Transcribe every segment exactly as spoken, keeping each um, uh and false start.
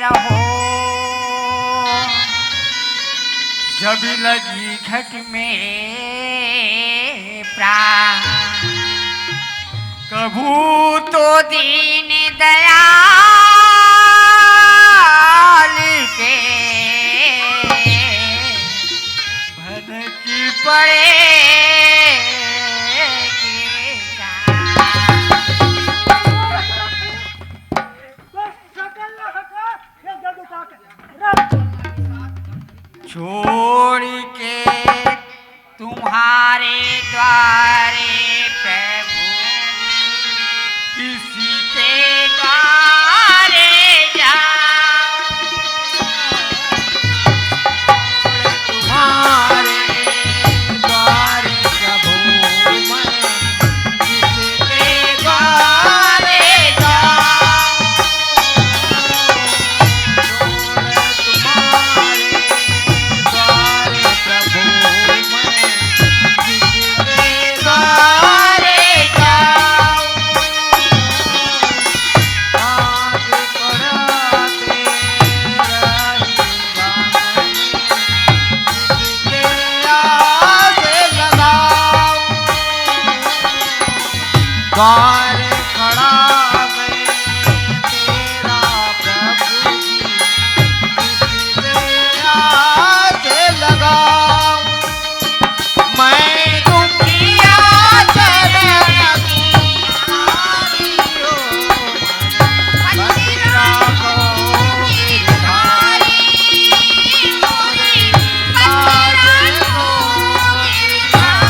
हो, जब लगी घट में प्राण, कभू तो दीन दयाल के भनकी पड़े। छोड़ के तुम्हारे द्वारे प्रभु, किसी के द्वारे जाऊं? तुम्हारे द्वारे प्रभु मैं किसके द्वारे जाऊं? तुम्हारे द्वारे प्रभु मैं किसके द्वारे जाऊं? आज पड़ा तेरा ही बांधन, किसके आस लगाऊं? द्वार खड़ा मैं तेरा प्रभु जी, किसके आस लगाऊं? मैं दुखिया चरण तुम्हारी हो, पति राखो गिरधारी, मोरे लाज को गिरधारी।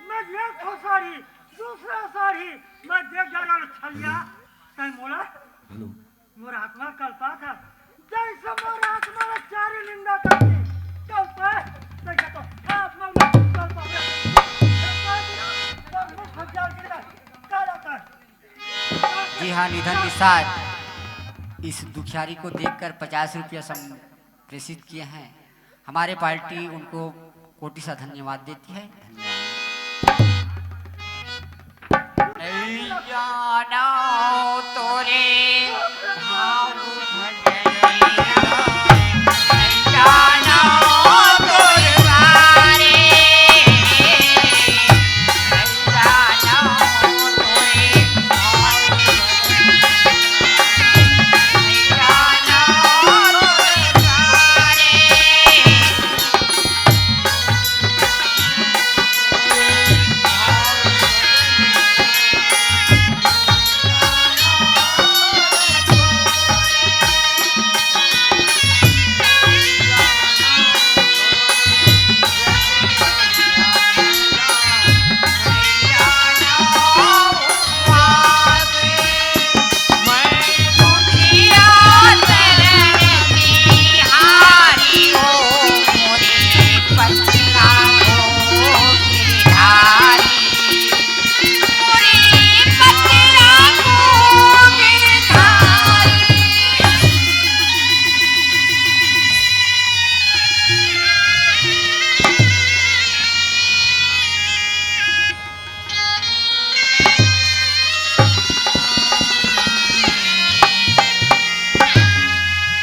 मैं एक ठो साड़ी, दूसरा साड़ी, मैं दे जा रहा छलिया, तै मोला हेलो। मोर आत्मा कल्पा था, जैसे मोर आत्मा ला चारी निंदा करती, कल्पा, तैसे तो आत्मा ला कल्पा, काला था। जी हाँ, निधन निषाद इस दुखियारी को देखकर पचास रुपया सम-, प्रेषित किए हैं। हमारे पार्टी उनको कोटि सा धन्यवाद देती है। धन्यवाद। नैया नाव तोरे भाव भजन, नैया नाव तोरे बारे।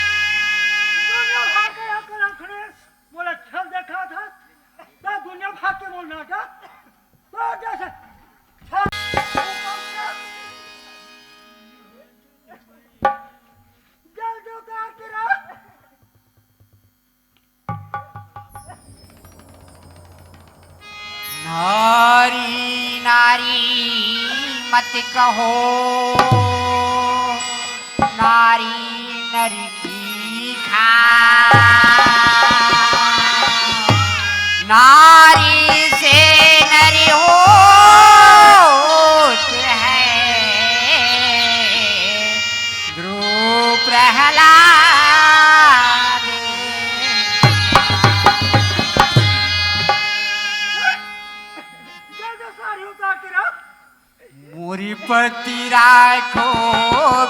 दुनिया भाग के आकर आखड़े बोले, "छल देखा था, तो दुनिया भाग के बोलना था, तो जैसे छल।" जल्दी उतार तेरा। नारी, नारी मत कहो, नारी नर की खाए। नारी से नर होत है ध्रुव प्रहलाद। जल्दी साड़ी उतार के रख। मोरी पति राखो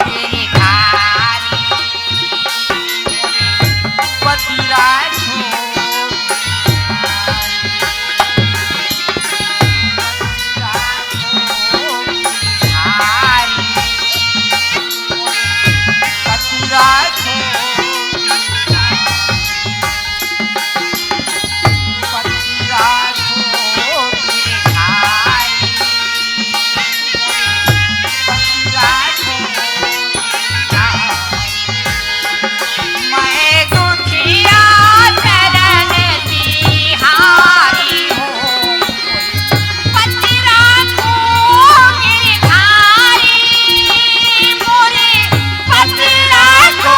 गिरधारी, पति राखो गिरधारी, पति राखो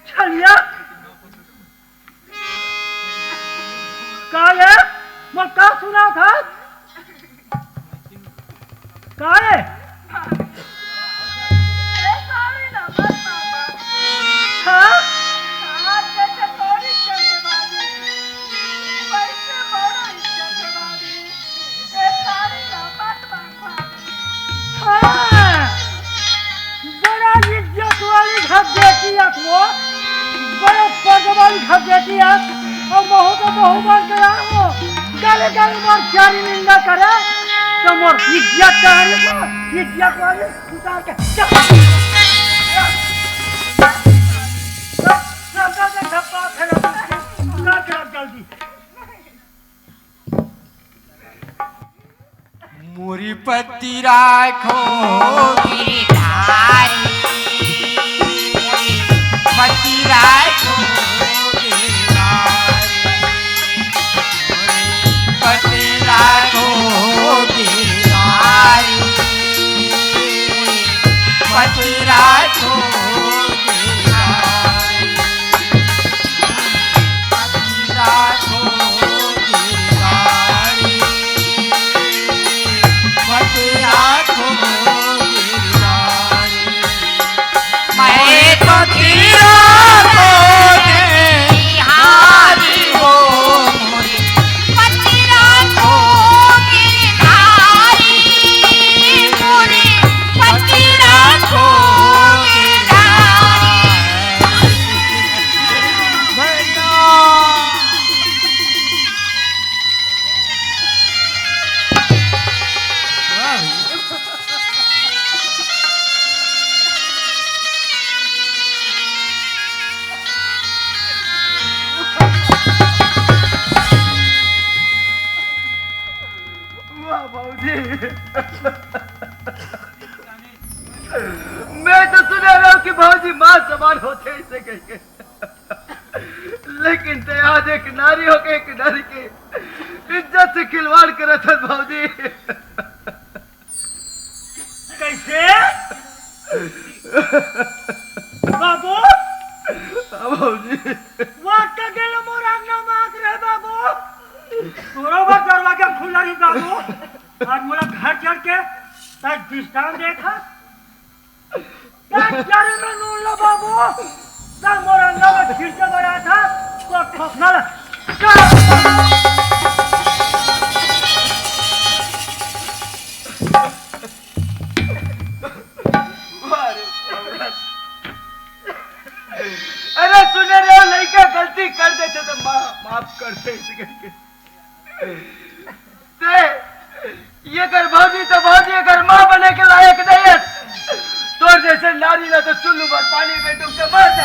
छलिया, का ये? मैं का सुना था? का ये? हाँ? हाँ, बड़ा इज्जत वाली घर बेटी आस वो, बड़े पद वाली घर बेटी आस, अउ महूँ तो महूँ बन के आए हो, गाली गाली मोर चारी निंदा करे, तो मोर इज्जत करे तो, इज्जत वाली उतार के, चल। चल, चल, चल, चल, चल, चल, चल, जल्दी। मोरी पति राखो गिरधारी, पति राखो गिरधारी, पति राखो गिरधारी, पति राखो गिरधारी। वाह भौजी, मैं तो सुने रहो कि भौजी माँ समान होथे, ऐसे कहिके। लेकिन ते आज एक नारी होके एक नारी के इज्जत से खिलवाड़ करत हस भौजी। कैसे? बाबू? हाँ भौजी। वाट का गेलो मोर अंगना में आत रहे बाबू। तोरो बर दरवाजा खुला रही बाबू। आज मोला घर चढ़ के तार दृष्टांत देखा। यार, यार, मैं नून ला बाबू, ना मोर अंडा में खींचे बड़ा था, तो ठोकना ला। अरे सुने रे, लइका गलती कर देथे तो मा-, माफ कर दे इसे करके। ते, ये कर भौजी तो भौजी, ये कर माँ बने के लायक नहीं है। तोर जैसे नारी ना तो चुल्लू भर पानी में डूब के मर जा।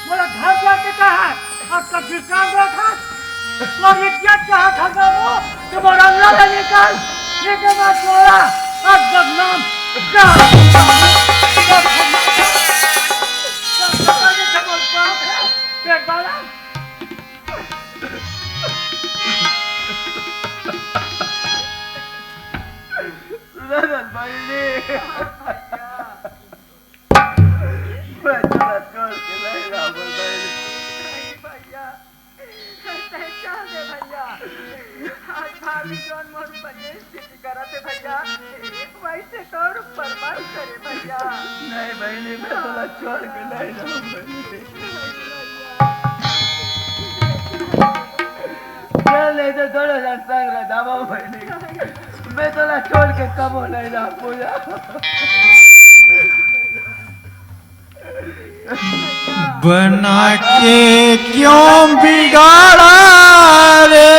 मोला घर जाके कहा, अब तक विश्राम रखा, और ये क्या कहाँ था बाबू? तुम्हारा लड़ा निकाल, लेके मैं छोड़ा, अब बदनाम। आज भाभी जौन मोर ऊपर ये स्थिति करत हे भैया, वैसे तोर ऊपर मत करे भैया। नहीं बहिनी, मैं तोला छोड़ के नहीं रहूं बहिनी। चल नहीं तो दोनों जन संग रह जाबो बहिनी। मैं तोला छोड़ के कबो नहीं रह पूजा। बना के क्यों बिगाड़ा रे।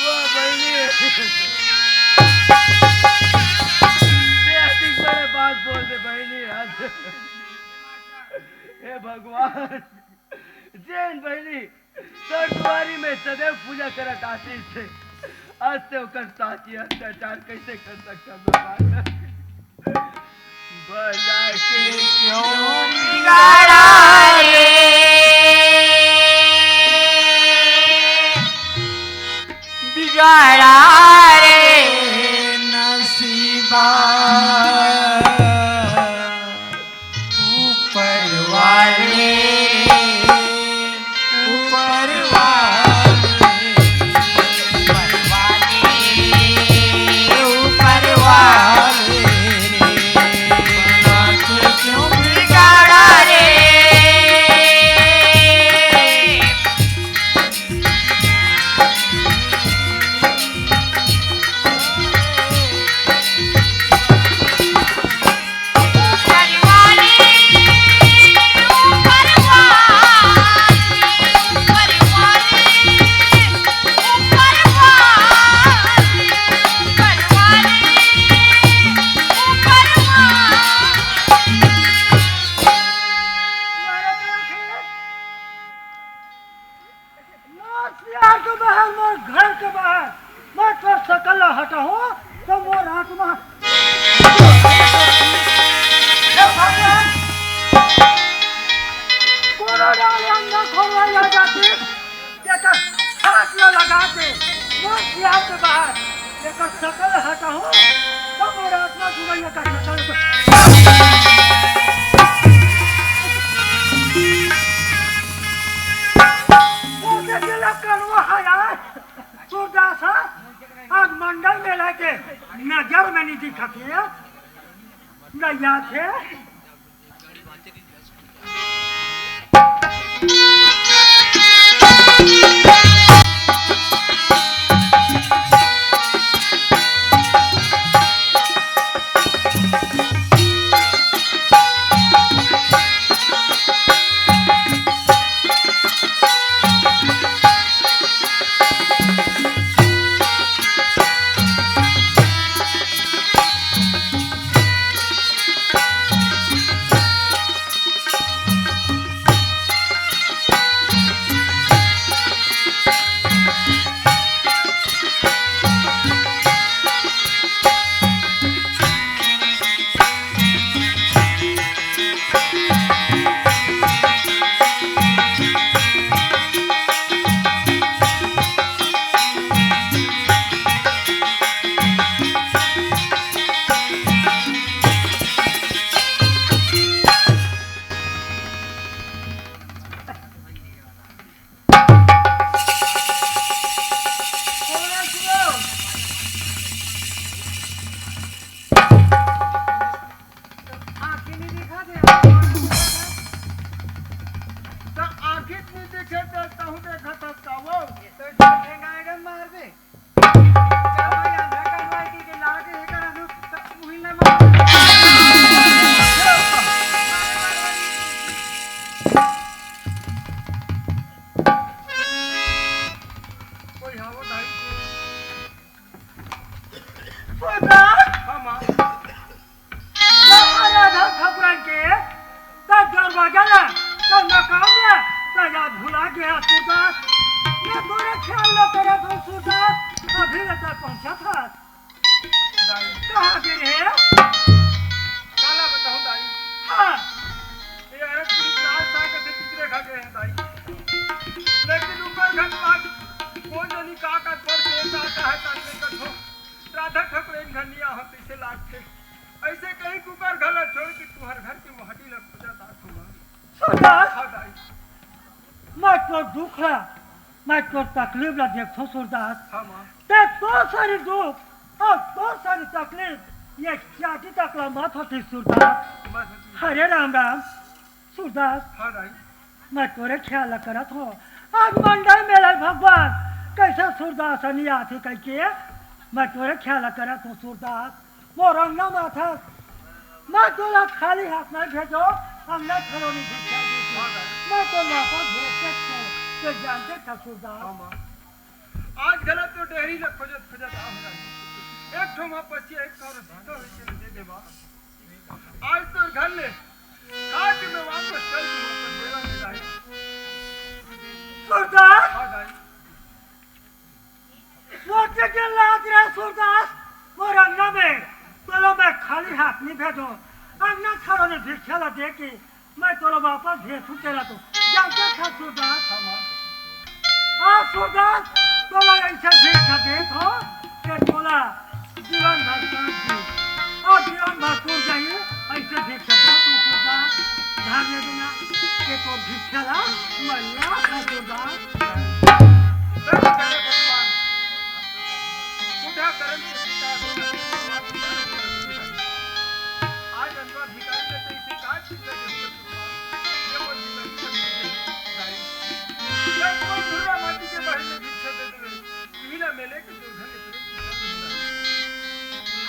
वाह बहिनी, ते अतिक बड़े बात बोल दे बहिनी आज। हे भगवान, जेन बहिनी तोर दुआरी में सदैव पूजा करत आतीस हे, आज ते ओकर साथ ये अत्याचार कैसे कर सकत हस भगवान? बना के क्यों बिगाड़ा रे, बिगाड़ा रे नसीबा। ऊपर वाले, ऊपर वाले, ऊपर वाले, ऊपर वाले, बना के क्यों बिगाड़ा रे। मोर सियार के बाहर, मोर घर के बाहर, मैं तोर सकल ला हटाहूँ, तो मोर आत्मा हे भगवान, कोनो डाल अंधा खोलवा आ जाती, जेकर हाथ ला लगा दे, मोर सियार के बाहर, जेकर सकल हटाहूँ, तो मोर आत्मा जुड़ैया का सकल। वो देखिए ला कनवा है यार, सूरदास हा, आज मंडल में लेके नजर में नहीं दिखत हे, न याद हे। दाई। सुरदास! हाँ माँ। राधा ठाकुरन के त दरवाजा ला, त मकाम ला, त याद भुला गया सुरदास। मैं तोरे ख्याल ला करत हूँ सुरदास, अभी ले तक पहुँचा था। दाई। कहाँ गे रहे? काला बताऊँ दाई। हाँ। ये अरे पूरी क्लास आ के तिकरे खा गए हैं दाई। लेकिन ऊपर घर वाला कौन जानी का का पर से का का है काटने का थो। राधा ठाकुर एक घर नहीं आ होते से लागते। ऐसे कहीं कुकर घर ला छोड़ के तुम्हारे घर के मोहटी ला खोजा दा थो माँ। सुरदास, हाँ दाई। मैं तोर दुख ला, मैं तोर तकलीफ ला देखथों सुरदास। हाँ माँ। ते तोर सारी दुख अउ तोर सारी तकलीफ ये चाटी तक ला मत होती सुरदास। मत होती। हरे राम राम सुरदास। हाँ दाई। मैं तोरे ख्याल ला करत हूँ। आज मंडल मेला भगवान कैसे सुरदास नहीं आथे कह के मैं तोरे ख्याल ला करत हूँ सुरदास। मोर अंगना माथस, मैं तोला खाली हाथ नहीं भेजो, अंगना खरोनी भिक्षा दे दे। मैं तो वापस भेज सकता हूँ, तो जानते था सुरदास। हाँ माँ। आज गलत तो डेहरी ले खोजत खोजत आ हो रहा है। एक ठो माँ पसिया, एक ठो रसीदा हो इसे दे दे माँ। आज तो घर ले, आज मैं वापस चल दूँ अपन बेरा में जाए। सुरदास! हाँ दाई। मोटे के लाज रे सुरदास, मोर अंगना में तोला मैं खाली हाथ नहीं भेजो। अंगना खरोनी भिक्षा ला दे के मैं तोला वापस भेजूँ तेला तो। जानते था सुरदास? हाँ माँ। आ सुरदास, तोला ऐसे भिक्षा देत हो, के तोला जीवन भर काम दे। और जीवन भर तू जाइए, ऐसे भिक्षा दे तू सुरदास। धान्य बिना के तो भिक्षा ला, मल्ला है सुरदास। बूढ़ा करम के पिता आज अंदर भिखारी ने तो इसे काट चिल्ला दे।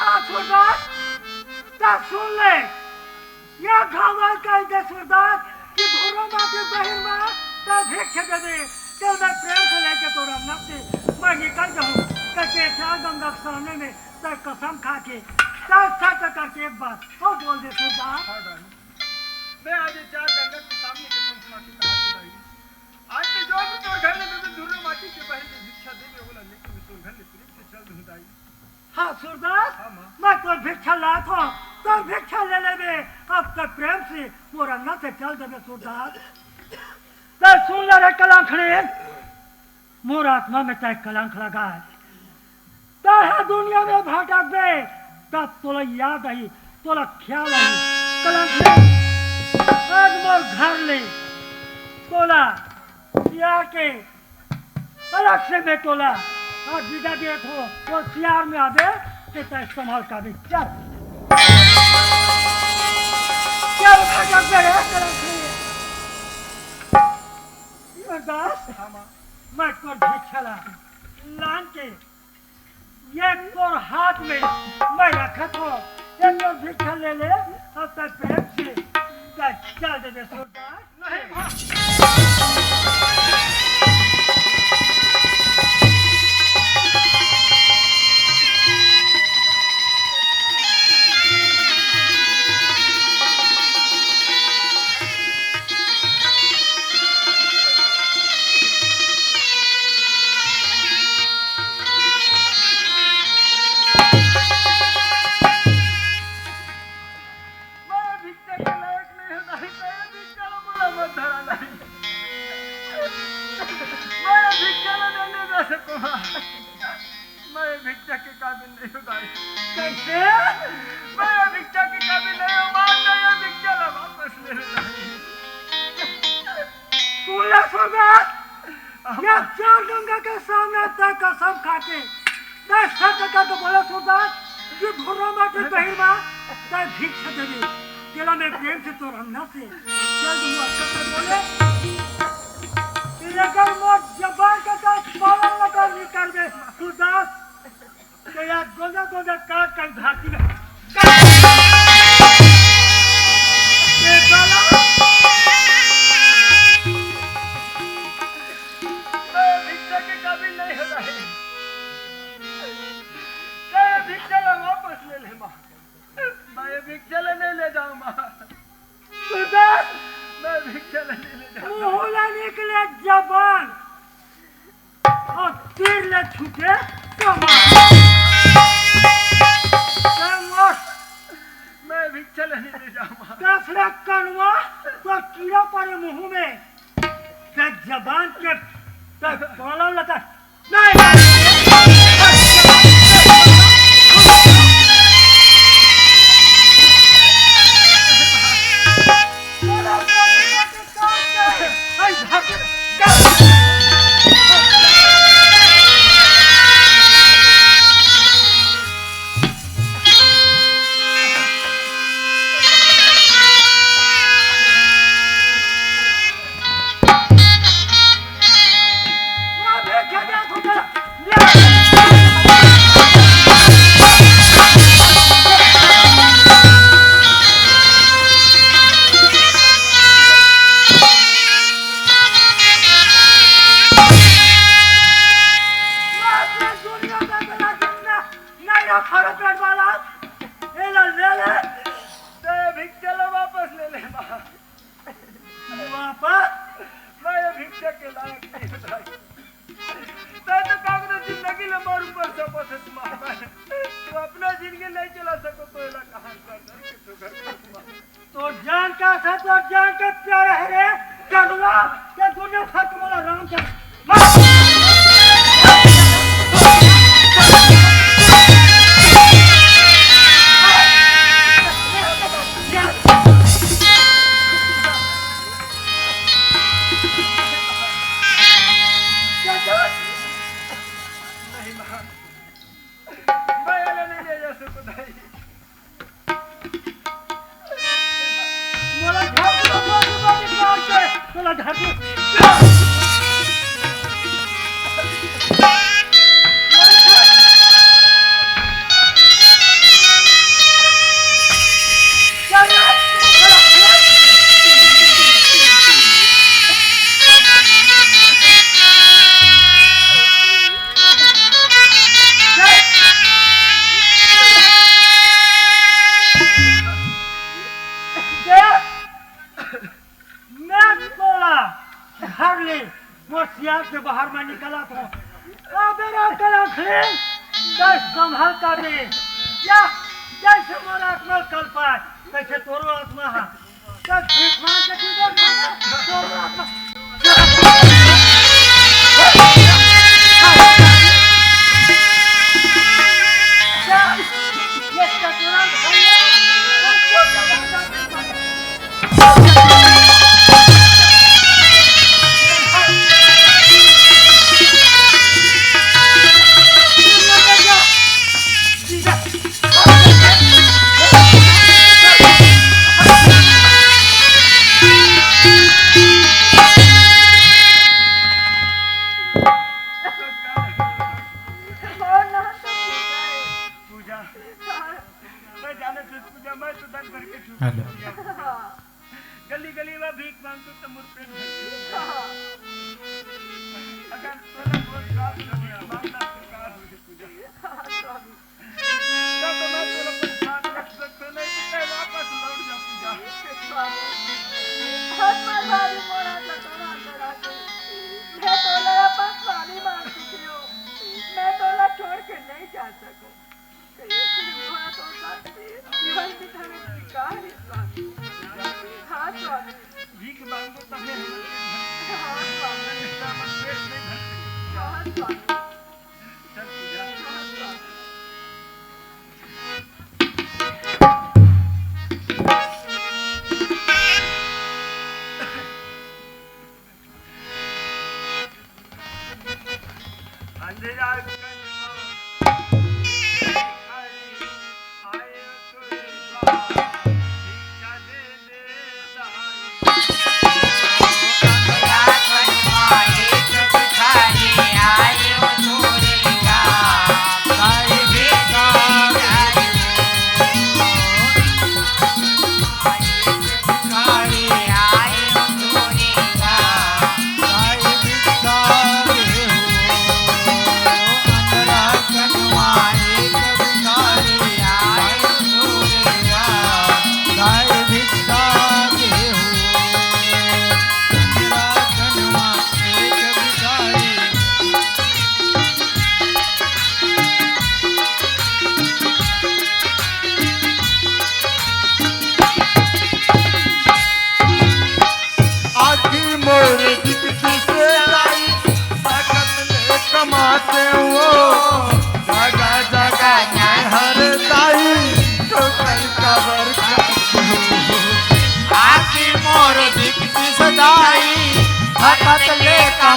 हाँ सुरदास, ता सुन ले, या घावा कह दे सुरदास कि भोरो माटी बहिर मा ता भिक्षा दे दे, ते मैं प्रेम से लेके तोर अंगना से मैं निकल जाऊँ, कह के चार गंगा के सामने में ता कसम खा के, ता सच करके एक बार और बोल दे सुरदास। मैं आज ये चार गंगा के सामने कसम खा के कहा सुरदास, आज तो जो भी तोर घर में दे दे, भोरो माटी के बहिर में भिक्षा दे दे, ओला लेके मैं तोर घर ले प्रेम से चल दूँ दाई। हाँ सुरदास, हाँ माँ। मैं तोर भिक्षा लात हूँ, तोर भिक्षा ले लेबे। अब तक प्रेम से मोर अंगना से चल देबे सुरदास। ते सुन ले रे कलंखड़ी, मोर आत्मा में तय कलंख लगा है। तय हा दुनिया में भटकबे, तब तोला याद आई, तोला ख्याल आई। कलंखड़ी, आज मोर घर ले तोला प्यार के अलग से मैं तोला आज विदा देत हो, तो सियार में आबे, ते तय संभाल का भी चल। चल, भाग अब रे, चल, चल। सुरदास, हाँ माँ। मैं तोर भिक्षला लान के ये तोर हाथ में मैं रखत हो, ये तोर भिक्षा ले ले, अब तक प्रेम से तय चल दे दे सुरदास। नहीं माँ। मैं भिक्षा के लायक नहीं हूँ, नहीं, मैं भिक्षा ला मोला मत धरा, नहीं। मैं भिक्षा ला नहीं ले जा सकूँ। मैं भिक्षा के काबिल नहीं हूँ, दाई। कैसे? मैं भिक्षा के काबिल नहीं हूँ, मार दे ये भिक्षा ला वापस ले ले, दाई। सुन ले सुरदास, ये चार गंगा के सामने तय कसम खा के, तय सत्य का तो बोला सुरदास, कि भुर्रा माटी बहिर मा, तय भिक्षा देबे। तेला मैं प्रेम से तोर अंगना से चल दूंगा, सत्य बोले। लेकिन मोर जबान का तय पालन न कर, नहीं करबे, सुरदास। तो यार गोंजा गोंजा काट कर घाटी में। ये साला, मैं भिक्षा के काबिल नहीं होता है। मैं ये भिक्षा ले नहीं ले जाऊँ माँ। सुधर। मैं भिक्षा ले नहीं ले जाऊँ। मुँह ले निकले जबान अउ तीर ले छूटे कमान। मैं भिक्षा ले नहीं ले जाऊँ माँ। दस लाख कनवा तो कीड़ा पड़े मुँह में। ते जबान के ते पालन लगा। नहीं, नहीं। नहीं रहा खाना पेट वाला, एला ले ले, ते भिक्षा ला वापस ले ले माँ। वापस? मैं ये भिक्षा के लायक नहीं हूँ दाई। तैं तो काकरो जिंदगी ला मोर ऊपर सौंपत हस माँ। तू अपना जिंदगी नहीं चला सको तो एला कहाँ कर दर के तू घर कर माँ। तोर जान का था, तोर जान के प्यारा है रे, कनुआ, ये दुनिया भर के मोला राम के। नहीं माँ, मैं ये नहीं ले जा सकूँ दाई। मोला घर से बाहर निकाल के, मोला घर से मैं तोला घर ले मोर सियार के बाहर में निकलत हों। अबे रे कला खेल, तैं संभल का दे। या जैसे मोर आत्मा कल पाए, तैसे तोरो आत्मा हा। तब भीख मांग के तू देख, तोरो आत्मा पूजा। मैं जाने से पूजा, मैं तो दन भर के छू हेलो। गली गली में भीख मांगतो तो मोर पेट भर। अगर तोला मोर साथ में भीख मांगना स्वीकार हो पूजा। तो मैं तोला अपन साथ रख सकतो नहीं, तो तैं वापस लौट जा पूजा। हाथ में भारी मोरा जतरा करा के मैं तोला अपन स्वामी मान चुकी हूँ। मैं तोला छोड़ के नहीं जा सकूँ। भीख मांगो तबे हम लोग के घर। हाँ, स्वामी। हाँ, स्वामी। चल पूजा। हाँ, स्वामी। अंधेरा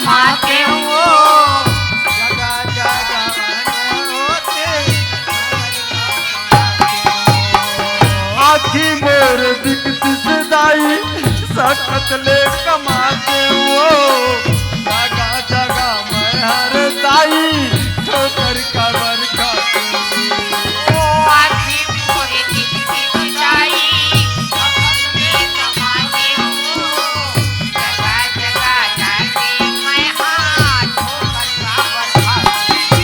माते हो। जगा जगा मन होते। आँखी मोर दिखतिस दाई, सकत ले कमाते हो। जगा जगा मैं हर दाई, ठोकर काबर खाते हो। आँखी मोर दिखतिस दाई, सकत ले कमाते हो। जगा जगा जाते मैं हाथ, ठोकर काबर खाते हो।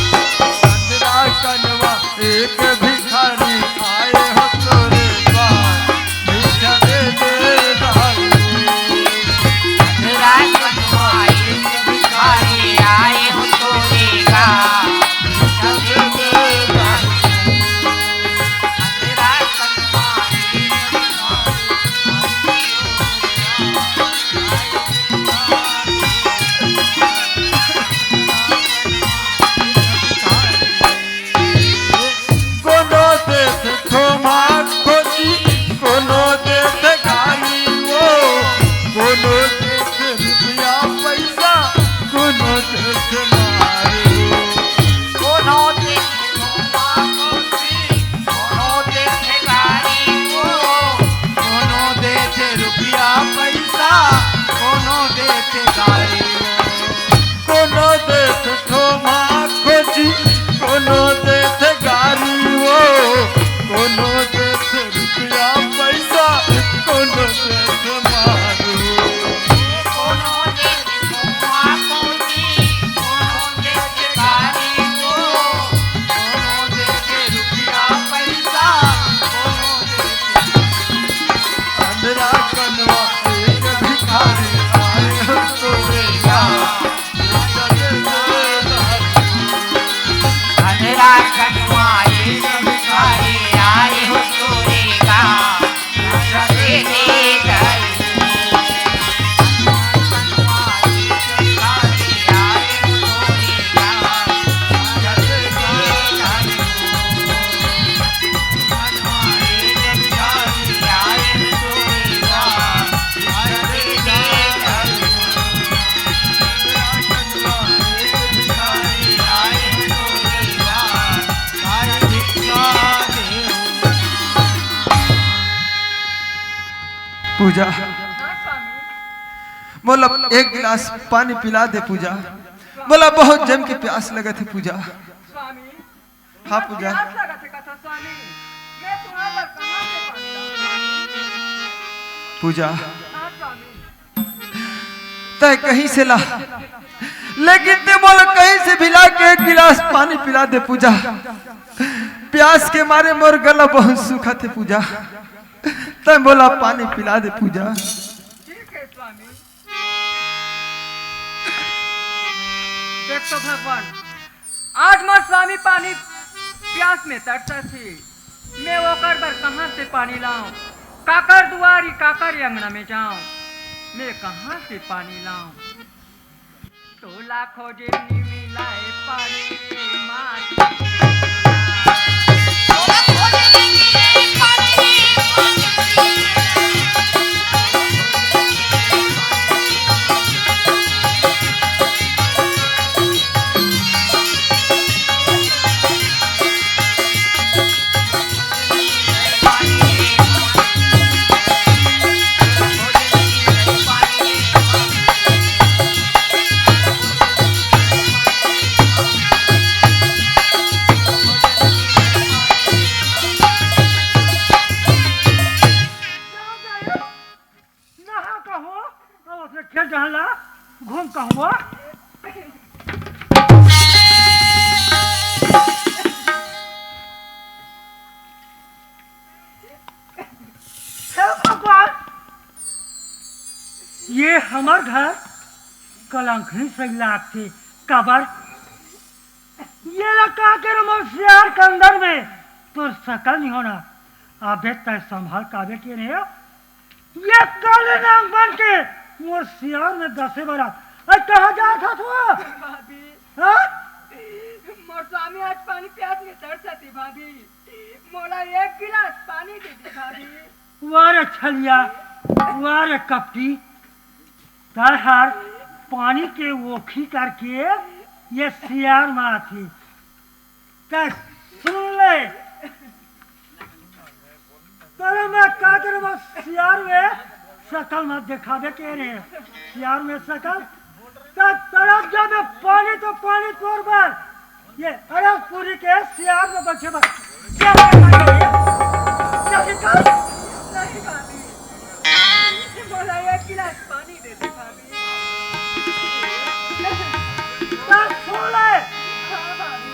अंधरा कनवा एक भिखारी आए हो तोरे द्वार, भिक्षा दे दे दाई। अंधरा कनवा एक भिखारी आए हो तोरे द्वार, भिक्षा दे दे दाई। अंधरा कनवा एक भिखारी आए हो तोरे द्वार। कोनो देत थोमा खोजी, कोनो देत गारी हो, कोनो देत रुपया पैसा, कोनो देत मारी हो। कोनो देत थोमा खोजी, कोनो देत गारी हो, कोनो देत रुपया पैसा, कोनो देत गारी हो। कोनो देत थोमा खोजी, कोनो देत गारी हो, कोनो देत रुपया पैसा, कोनो देत मारू। कोनो देत थोमा खोजी, कोनो देत गारी हो, कोनो देत रुपया पैसा, कोनो देत अंधरा कनवा एक भिखारी आए हो तोरे द्वार। अंधरा कनवा एक भिखारी आए हो तोरे द्वार। पूजा, हाँ स्वामी। मोला एक गिलास पानी पिला दे पूजा, मोला बहुत जम के प्यास लगत हे पूजा। स्वामी, हाँ पूजा। प्यास लगत हे कथा स्वामी, मैं तुम्हार बर कहाँ से पानी लाऊं स्वामी? पूजा, हाँ स्वामी। तय कहीं से ला, लेकिन ते मोला कहीं से भी ला के एक गिलास पानी पिला दे पूजा। प्यास के मारे मोर गला बहुत सूखत हे पूजा, तय मोला पानी पिला दे पूजा। ठीक है स्वामी। देख तो भगवान, आज मोर स्वामी पानी प्यास में तरसत हे, मैं ओकर बर कहाँ से पानी लाऊं? काकर दुआरी, काकर अंगना में जाऊं, मैं कहाँ से पानी लाऊं? तोला खोजे नी मिलाए पानी माटी। नहा कहो, अब अपने खेत डहर ला घूम कहो। हे भगवान, ये हमर घर कलंक नहीं सही लागथे। काबर? ये ला का के मोर सियार के अंदर में तोर सकल नहीं होना। अबे तय संभाल काबे के नहीं हो? ये काले नांग बन के मोर सियार में दसे बरा। अरे कहाँ जात हस वो? भाभी, हाँ? मोर स्वामी आज पानी प्यास में तरसत हे भाभी, मोला एक गिलास पानी दे दे भाभी। वाह रे छलिया, वाह रे कपटी, तय हर पानी के ओखी करके ये सियार में आथे। त सुन ले, तोला मैं का करे, बस सियार में सकल मत दिखावे के रे, सियार में सकल। त तरफ जाबे पानी तो पानी तोर बर, ये अरबपुरी के सियार में बचे बस। क्या करना चाहिए? क्या निकाल? नहीं भाभी, मोला एक गिलास पानी दे दे भाभी। बस सुन ले। हाँ भाभी।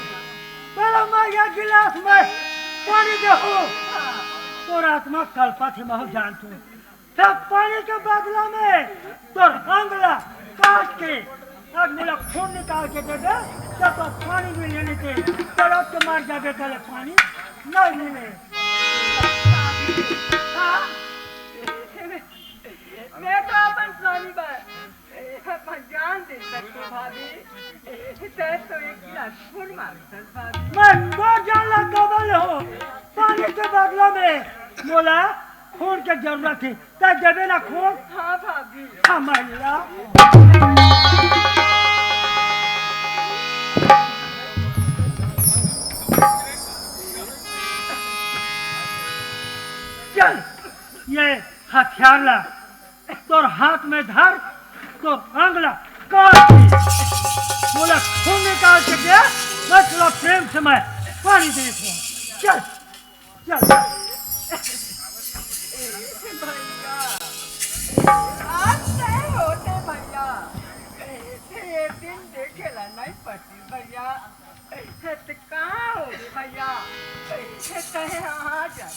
पहले मैं एक गिलास में पानी दे हूँ। हाँ। तोर आत्मा कलपत हे, मैं जानत हूँ। तब पानी के बदला में तोर अंग ला काट के अउ मोला खून निकाल के दे दे, तब तो पानी भी ले लेते, तड़प के मर जाबे, तले पानी नहीं मिले। हाँ? मैं तो अपन स्वामी बर अपन जान दे सकथों भाभी, तैं तो एक गिलास खून मांगथस भाभी। मैं तोर जान ला गवा ले हूँ, पानी के बदला में मोला खून के जरूरत हे, तैं देबे ना खून? हाँ भाभी। हमला। चल, ये हथियार ला, तोर हाथ में धर, तोर अंग ला काट के मोला खून निकाल के दे, मैं तोला प्रेम से मैं पानी देत हूँ। चल, चल। भैया, आज नहीं होते भैया, ये दिन देखेला नहीं पड़ती भैया। त कहाँ हो रे भैया? तैं आ जा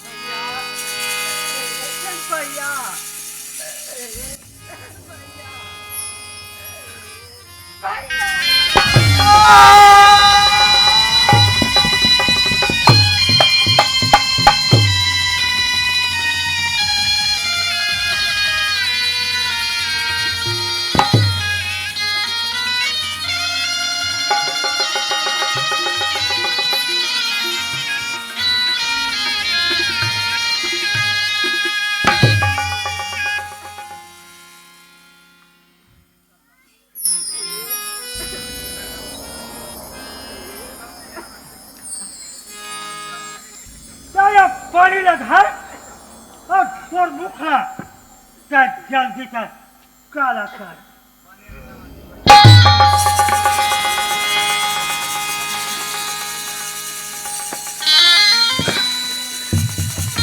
भैया। भैया। साला पानी ला धर अउ तोर मुख ला जल्दी कर, काला कर।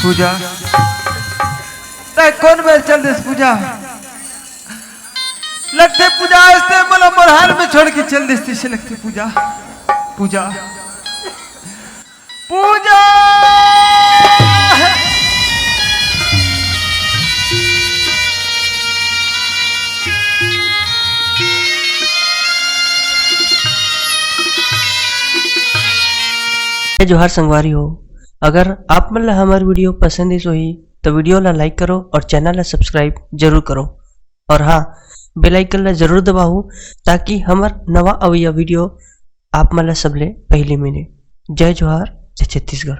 पूजा, तैं कोन मेर चल देस पूजा? लगथे पूजा, अइसने मोला मोर हाल में छोड़ के चल देस, तइसे लगथे पूजा। पूजा। पूजा। जय जोहार संगवारी हो, अगर आप मन ला हमर video पसंद आइस होही, तो video ला like करो और channel ला subscribe जरूर करो। और हाँ, bell icon ला जरूर दबाओ, ताकि हमर नवा अवइया video आप मन ला सबले पहली मिले। जय जोहार, जय छत्तीसगढ़।